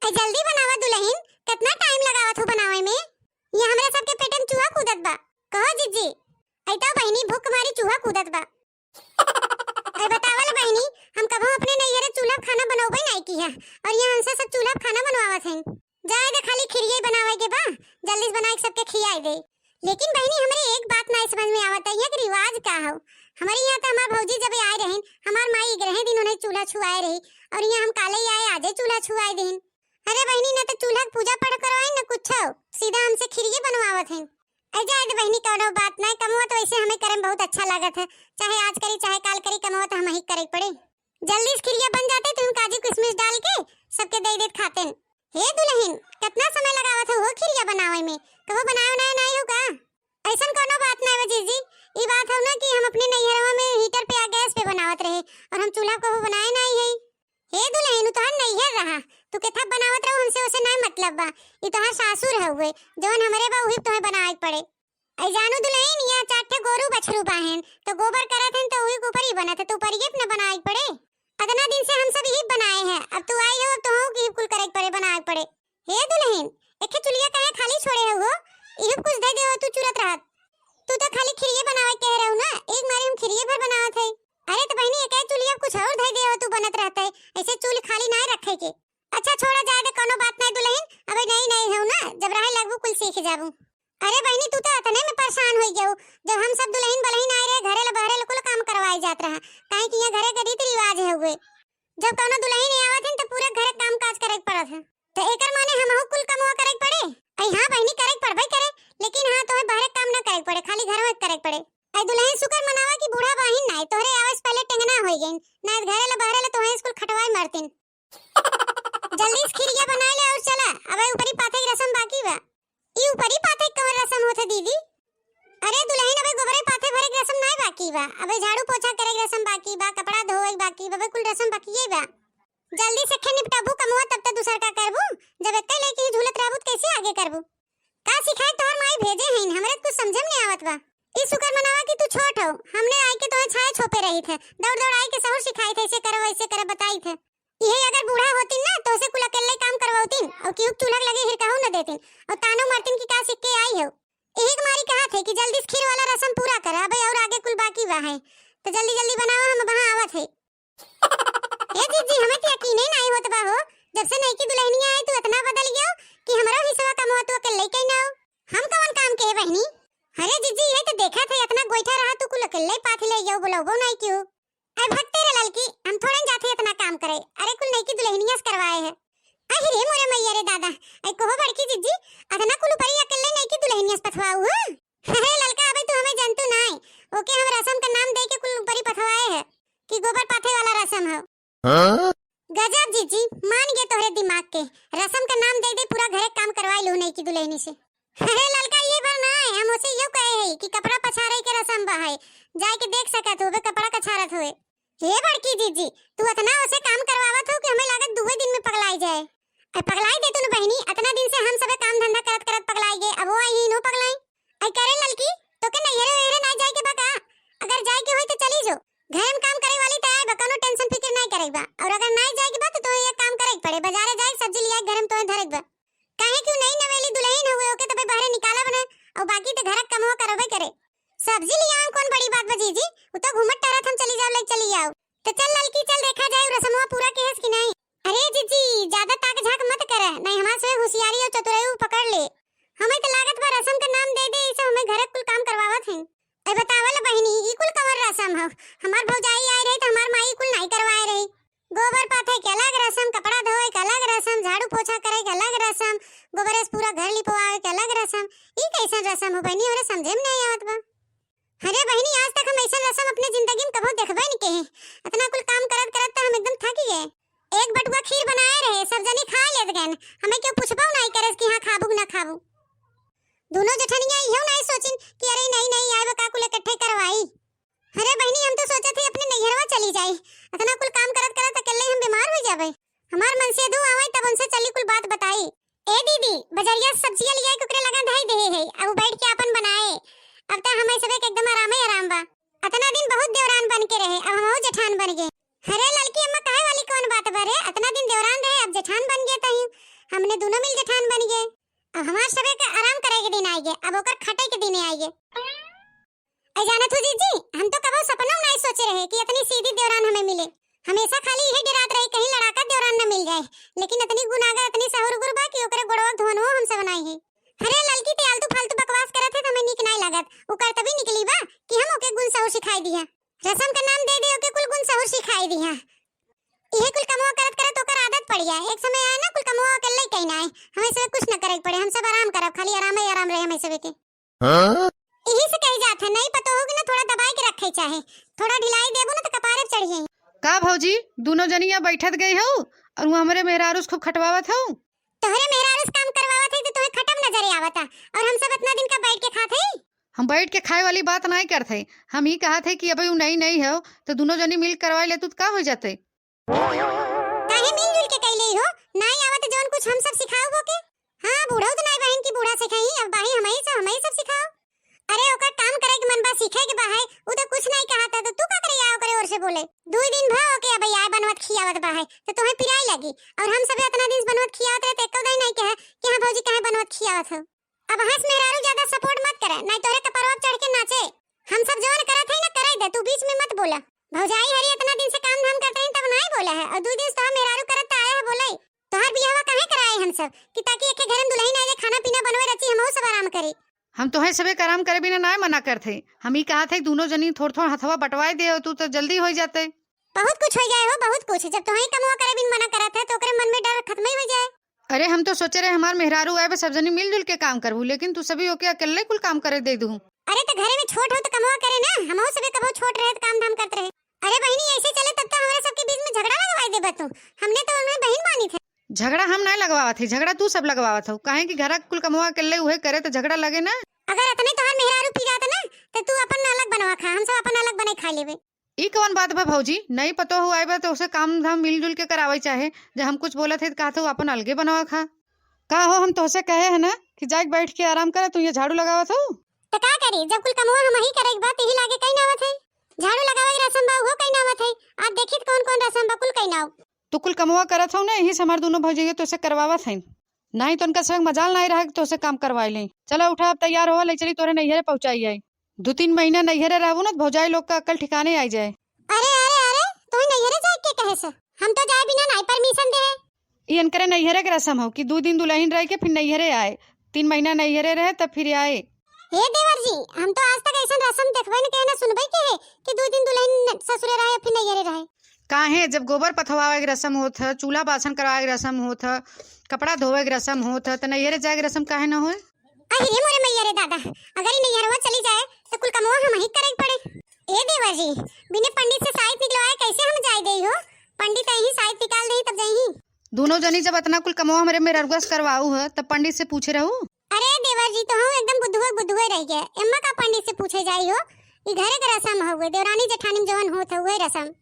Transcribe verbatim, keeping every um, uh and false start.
अरे जल्दी बनावा दुलहिन, कितना टाइम लगावत हो बनावे में? ये हमरे सबके पेट में चूहा कूदत बा। कहो जिज्जी, अइता बहिनी, भूख मारी चूहा कूदत बा। अरे बतावल बहिनी, हम कभो अपने नैहरे चूल्हा पे खाना बनौबे नाई की है, और ये हमसे सब चूल्हा पे खाना बनवावत हैं। जाए दे, खाली खिरिये बनावे के बा, जल्दी से बनाए के सबके खियाई दे। लेकिन बहिनी, हमरे एक बात नाई समझ में आवत है, ये रिवाज का हो? हमारे यहाँ तो हमार भौजी जब आए रहिन, हमार माई ग्रहे दिन उन्हें चूल्हा छुआए रही, और यहाँ हम काले ही आए, आजे चूल्हा छुआए दिन। अरे बहिनी, ना तो चूल्हा के पूजा पाठ करवाई, ना कुछ हो, सीधा हमसे खिरिये बनवावत हैं। अरे जाए दे बहिनी, कौनो बात नाई, कमवा तो वैसे हमें करे में बहुत अच्छा लागत है, चाहे आज करी चाहे काल करी, कमवा तो हम ही करे के पड़े। जल्दी से खिरिया बन जाते, तुम काजू किशमिश डाल के सबके दे देत खाते। हे दुलहिन, कितना समय लगावत हो, हो खिरिया बनावे में? कबो बनाए उनाए नाई हो का? ऐसन कौनो बात नाई बा जिज्जी, ई बात हो ना कि हम अपने नैहरवा में हीटर पे या गैस पे बनावत रहे और हम चूल्हा कबो बनाए नाई है। हे दुलहिन, उ तोहार नैहर रहा, तू केथा बनावत रहू, हमसे ओसे नाई मतलब बा। ई तोहार सासुर हउवे, जवन हमरे बा उही तोहे बनाए के पड़े। ऐ जानू दुलहिन, यहाँ चार ठे गोरू बछरू बाहेन, तो गोबर करत हन तो उही के ऊपर ही बनत है, तो ऊपर ही न बनाए के पड़े। अतना दिन से हम सब यही बनाए हैं, अब तू आई हो, अब तोहू के कुल करे के पड़े, बनाए के पड़े। हे दुलहिन, एक ठे चुलिया काहे खाली छोड़े हो? इही कुछ दे देहो, तू चुरत रहत। तू तो खाली खिरिये बनावे के कहे रहू ना, एक मारे हम खिरिये भर बनावत है। अरे तो बहिनी, एक चुलिया कुछ और दे देहो, तू बनत रहत है, ऐसे चूल खाली ना रखे के। अच्छा छोड़ा, जाए दे, कोनो बात नहीं दुलहिन, अबे नई नई हो ना, जब रहे लगबू कुल सीख जाबू। अरे बहिनी, तू तो अतने में परेशान हो गयो, जब हम सब दुलहिन बलहिन आए रहे घरे ला बहरे ला कुल काम करवाए जात रहा, काहे कि यहाँ घरे के रीति रिवाज है हुए। जब कौनो दुलहिन आवत है तो पूरा घरे काम काज करे के पड़त है, तो एकर माने हमहू कुल कमवा करे के पड़े। अई हाँ बहिनी, करे के पड़बे करे, लेकिन हाँ, तोहे बहरे काम ना करे के पड़े, खाली घर में करे के पड़े। अई दुलहिन, शुक्र मनावा कि बूढ़ा बहिन ना, तोहरे आवे से पहले टेंगना हो गई, ना घरे ला बहरे ला तोहे स्कूल खटवाए मारतीन। जल्दी से खिरिया बनाए ले और चला, अबे ऊपरी पाथे के रसम बाकी बा। ई ऊपरी पाथे के कवन रसम होत है दीदी? अरे दुलहिन, अबे गोबरे पाथे भरे के रसम नाय बाकी बा, अबे झाड़ू पोछा करे के रसम बाकी बा, कपड़ा धोए के बाकी बा, अबे कुल रसम बाकिये बा। जल्दी से खे निपटाबू कमवा, तब त दूसर का करबू। जब एक्के लइकी ही झूलत रहबू त कैसे आगे करबू? का सिखाए तोहर माई भेजे हईन, हमरे त कुछ समझे में नहीं आवत बा। ई शुक्र मनावा कि तू छोट हो, हमने आए के तोहे छाए छोपे रही थे, दौड़ दौड़ आए के सहूर सिखाई थे, ऐसे करो वैसे करो बताई थे। इहे अगर बूढ़ा होतीन ना, तोहसे कुल अकेले काम करवाउतीन, और केहू के चूल्हा के लगे हिरकाहू न देतीन, और तानो मारतीन कि का सीख के आई हो। यही के मारी कहा थे कि जल्दी से खीर वाला रसम पूरा कर, अबे और आगे कुल बाकी बा है, तो जल्दी जल्दी बनावा, हम वहाँ आवत है। ए जीजी, हमें तो यकीने नाई होत बा हो, जब से नईकी दुलहिनिया आई, तू इतना बदल गयो कि हमरो हिस्सा कमवा तू अकेले ही कहीं ना हो। हम कवन काम के है बहिनी? अरे जीजी, ये तो देखा थे, इतना गोइठा रहा, तू कुल अकेले ही पाथी ले गयो, बुलावो नाई क्यों? अरे भगते रे ललकी, हम थोड़े न जाते इतना काम करे। अरे कुल नईकी दुलहिनिया से करवाए है। अहि रे मोरे मैया रे दादा, अरे कहो बड़की जीजी, अतना कुल ऊपरी अकेले नईकी दुलहिनिया से पथवाऊ हो? अरे ललका, अबे तू हमें जनतू नाय, ओके हम रसम का नाम दे के कुल ऊपरी पथवाए है कि गोबर पाथे वाला रसम हो। हाँ? गजब जीजी, मान गए तोहरे दिमाग के, रसम का नाम दे दे पूरा घरे काम करवाए लू नईकी दुलहिनी से। अरे ललका, ये बार ना है, हम उसे यो कहे है कि कपड़ा पछारे के रसम बा है, जाए के देख सकत होबे कपड़ा कछारत होए। हे बड़की जीजी, तू अतना उसे काम करवावत हो कि हमें लागत दुए दिन में पगलाई जाए। अरे पगलाई दे तू न बहिनी, अतना दिन से हम सबे काम धंधा करत करत पगलाई गए, अब वो आई ही नो पगलाई। अरे करे ललकी, तो के नैहरे वैहरे ना जाए के बा का? अगर जाए के होई तो चली जो, घर में काम करे वाली तैयार बा, कोनो टेंशन फिक्र नहीं करे बा। और अगर नहीं जाए के बा तो तोहे एक काम करे के पड़े, बाजारे जाए सब्जी लिया घर में तोहे धरे के बा। काहे कि उ नई नवेली दुलहिन हुए, ओके तबे बहरे निकाला बना, और बाकी तो घर का कमवा करबे करे। सब्जी लियावे कौन बड़ी बात बा जीजी, उ तो घूमत टहरत हम चली जाओ, ले चली आओ। तो चल ललकी चल, देखा जाए रसमवा पूरा केहस कि नहीं। अरे जीजी, ज्यादा ताक झाक मत कर, नहीं हमार से होशियारी और चतुराई पकड़ ले। हमें तो लागत बा रसम का नाम दे दे, इसे हमें घर कुल काम करवावत हैं। ए बतावल बहिनी, ई कुल कवर रसम हो? हमार भौजाई आई रही तो हमार माई कुल नहीं करवाए रही। गोबर पाथे के अलग रसम, कपड़ा धोए के अलग रसम, झाड़ू पोछा करे के अलग रसम, गोबरे से पूरा घर लिपवावे के अलग रसम। ई कैसन रसम हो बहिनी, हमरे समझे में नहीं आवत बा। अरे बहिनी, आज तक हम ऐसन रसम अपने जिंदगी में कभो देखबे नहीं के। इतना कुल काम करत करत तो हम एकदम थक गए। एक बटुआ खीर बनाए रहे, सब जनी खा लेत गए, हमें क्यों पूछबो नहीं करे कि हाँ खाबू कि ना खाबू। दोनों जेठनिया इहो नहीं सोचिन कि अरे नहीं नहीं, आए बा का कुल इकट्ठे करवाई। अरे बहिनी, हम तो सोचत ही अपने नैहरवा चली जाई, इतना कुल काम करत करत अकेले हम बीमार हो जाबे। हमार मनसेधू आवे तब उनसे चली कुल बात बताई। ए दीदी, बजरिया से सब्जिया लिया के ओकरे लगा धई देहे है, अब बैठ के आपन बनाए। अब तो हमें सबे के एकदम आरामे आराम बा। अतना दिन बहुत देवरान बन के रहे, अब हमहू जेठान बन गए। अरे ललकी अम्मा, काहे वाली कौन बात बा रे? अतना दिन देवरान रहे, अब जेठान बन गए तहीं, हमने दुनो मिल जेठान बन गए। अब हमार सबे के आराम करे के दिन आइगे, अब ओकर खटे के दिन आइगे। ऐ जानत हो जीजी, हम तो कबो सपनो में नाई सोचे रहे कि इतनी सीधी देवरान हमें मिले। हमेशा खाली यही डरात रहे कहीं लड़ाका देवरान न मिल जाए, लेकिन इतनी गुनागर, इतनी सहूर गुर बा कि ओकरे गोड़वा धोनवो हमसे बनाई है। अरे ललकी ते आलतू फालतू बकवास करत है तो हमें नीक नाई लागत। उ करतबी निकली बा कि हम ओके गुण सहूर सिखाई दिया। रसम का नाम दे दे ओके कुल गुण सहूर सिखाई दिया। इहे कुल कमवा करत करत ओकर आदत पड़ जाए। एक समय आए ना कुल कमवा अकेले ही कहीं ना आए, हमें सब कुछ न करे के पड़े, हम सब आराम करब, खाली आराम ही आराम रहे हमें सब के। हाँ? यही से कही जात है, नई पतोहू के ना थोड़ा दबाई के रखे चाहे, थोड़ा ढिलाई देबो ना तो कपारे पे चढ़ी जाई। का भौजी, दुनो जनी यहाँ बैठत गई हो और वो हमरे मेहरारू से खूब खटवावत हो? तोहरे मेहरारू से काम करवावत है तो तोहे खटम नजरे आवता, और हम सब इतना दिन का बैठ के खात है। हम बैठ के खाए वाली बात नाई करत है, हम ई कहत है कि अबे उ नई नई हो तो दुनो जनी मिल करवाई ले तू तो का हो जाते। काहे मिलजुल के कैले हो? नाई आवत जौन कुछ हम सब सिखाओ ओके। हाँ, बूढ़ऊ तो नाई बहिन की बूढ़ा सिखाई, अब बाही हमही सब, हमही सब सिखाओ। अरे ओकर काम करे के मन बा, सीखे के बा है, उ तो कुछ नाई कहत है, तो तू का करे आओ करे ओर से बोले? दुई दिन भा ओके अब आए बनवत खियावत बा है, तो तोहे पिराई लगी। और हम सब इतना दिन से बनवत खियावत रहे, तो एको दाई नाई कहे कि हाँ भौजी काहे बनवत खियावत हो। अब हंस मेहरारू ज्यादा support मत करे, नाई तोरे कपरवा पे चढ़ के नाचे। हम सब जवन करत है ना करे दे, तू बीच में मत बोला। भौजाई हरी इतना दिन से काम धाम करते हैं तब नाई बोला है, और दू दिन से तोहर मेहरारू करत आया है बोले। तोहर बियाहवा काहे कराए हम सब कि ताकि एके घर में दुल्हन आए, खाना पीना बनवे रची, हमहू सब आराम करी। हम तोहे सबे के आराम करे बिना नाय मना करत है, हम ई कहत है दोनों जनी थोड़ थोड़ हथवा बटवाए दे, तू तो जल्दी हो जाते। बहुत कुछ हो जाए हो, बहुत कुछ। जब तोहे कमवा करे बिन मना करत है तो ओकरे मन में डर खत्म ही हो जाए। अरे हम तो सोचे रहे हमार मेहरारू आए बस सब जनी मिलजुल के काम करबू, लेकिन तू सभी ओके अकेले कुल काम करे दे दू। अरे तो घरे में छोट हो तो कमवा करे ना, हमहू सबे कबो छोट रहे तो काम धाम करत रहे। अरे बहिनी ऐसे चले तब तो हमारे सबके बीच में झगड़ा लगवाई देबा तू, हमने तो उन्हें बहिन मानी थे। झगड़ा हम नाय लगवावत है, झगड़ा तू सब लगवावत हो, काहे कि घर का कुल कमवा अकेले उहे करे तो झगड़ा लगे ना। अगर इतने तोहार मेहरारू पी जात ना तो तू अपन अलग बनवा खा, हम सब अपन अलग बने खा लेबे। ई कवन बात बा भौजी, नई पतोहू आए बा तो उसे काम धाम मिलजुल के करावे चाहे, जब हम कुछ बोलत है तो कहत हो अपन अलगे बनवा खा। का हो हम तोहसे कहे है ना कि जाके बैठ के आराम करे, तू ये झाड़ू लगावत हो? तो का करी, जब कुल कमवा हम ही करे के बा, तेही लागे कई नावत है। झाड़ू लगावे के रसम बा, उहो कई नावत है। आज देखी तो कौन कौन रसम बा, कुल कई नाव। तू कुल कमवा करत हो ना, यही से हमार दोनों भौजी तोसे करवावत है, नहीं तो उनका संग मजाल नहीं रहा कि तोसे काम करवाई ले। चला उठा, अब तैयार हो, ले चली तोरे नैहरे पहुँचाई जाए। दो तीन महीना नैहरे रहबू ना, तो भौजाई लोग का अक्ल ठिकाने आई जाए। अरे अरे अरे, तोहे नैहरे जाए के कहे से? हम तो जाए बिना नहीं permission दे। ई इनकरे नैहरे के रसम हो कि दो दिन दुल्हन रह के फिर नैहरे आए, तीन महीना नैहरे रहे तब फिर आए। हे देवर जी, हम तो आज तक ऐसन रसम देखबे न के ना सुनबे के है कि दो दिन दुल्हन ससुरे रहे फिर नैहरे रहे। काहे, जब गोबर पथवावे के रसम होत है, चूल्हा बासन करावे के रसम होत है, कपड़ा धोवे के रसम होत है, तो नैहरे जाए के रसम काहे ना होए? अरे रे मोरे मैया रे दादा, अगर ई नैहरवा चली जाए तो कुल कमवा हम ही करे के पड़े। ए देवर जी, बिना पंडित से साइत निकलवाए कैसे हम जाए देई हो? पंडित यही साइत निकाल देई तब जाई। दोनों जनी जब इतना कुल कमवा हमरे मेहररुआ से करवाऊ है तब पंडित से पूछे रहू। अरे देवर जी, तो हम एकदम बुद्धुए बुद्धुए रह गए। एम्मा का पंडित से पूछे जाई हो? ई घरे के रसम हउए, देवरानी जेठानी में जवन होत है उहे रसम।